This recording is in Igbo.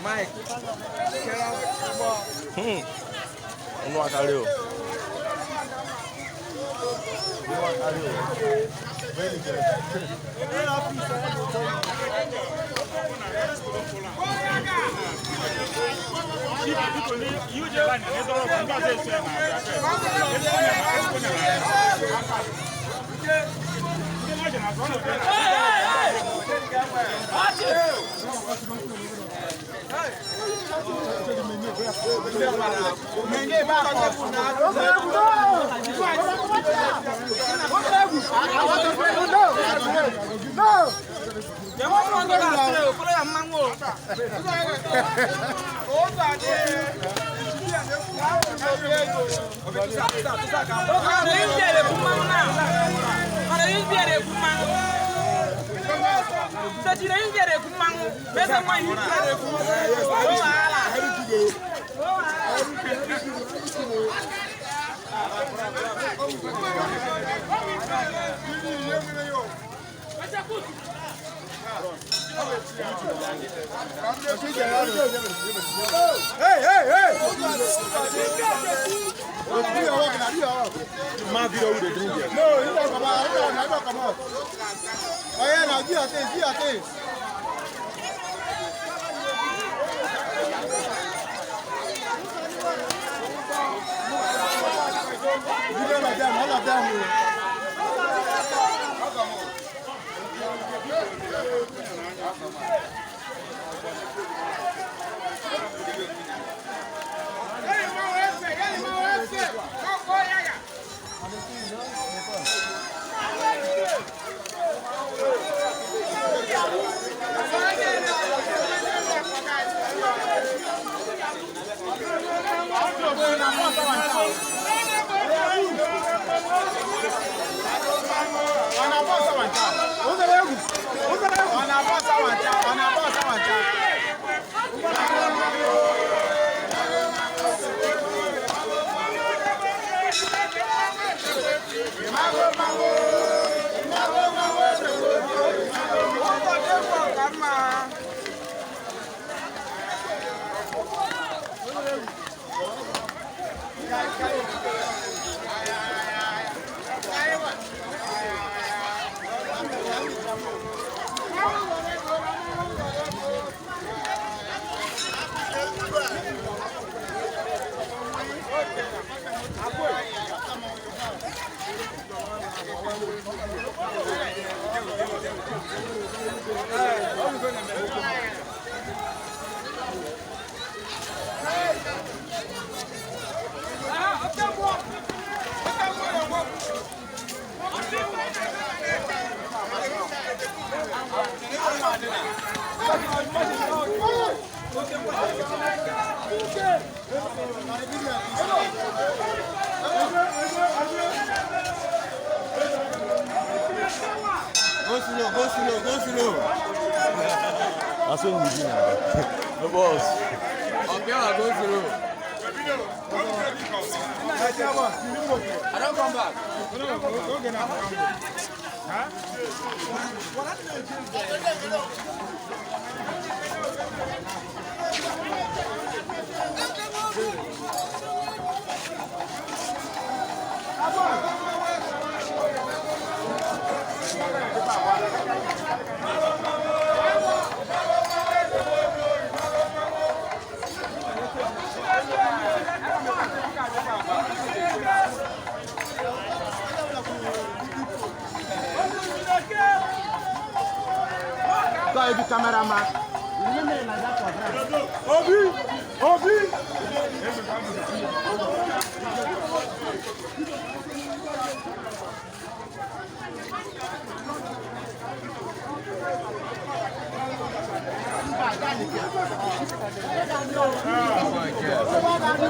Mike. Ọnụ akarị o. Ọnụ akarị o. Hey, hey, hey! Man, video with the drink here. No, you don't come out. You don't come out. Oh yeah, now do your thing, do your thing. You all of them, all of them. Go slow, go slow, go slow. That's what we do now. No boss. Okay, go slow. I don't come back. Go be cameraman. Obi! Obi!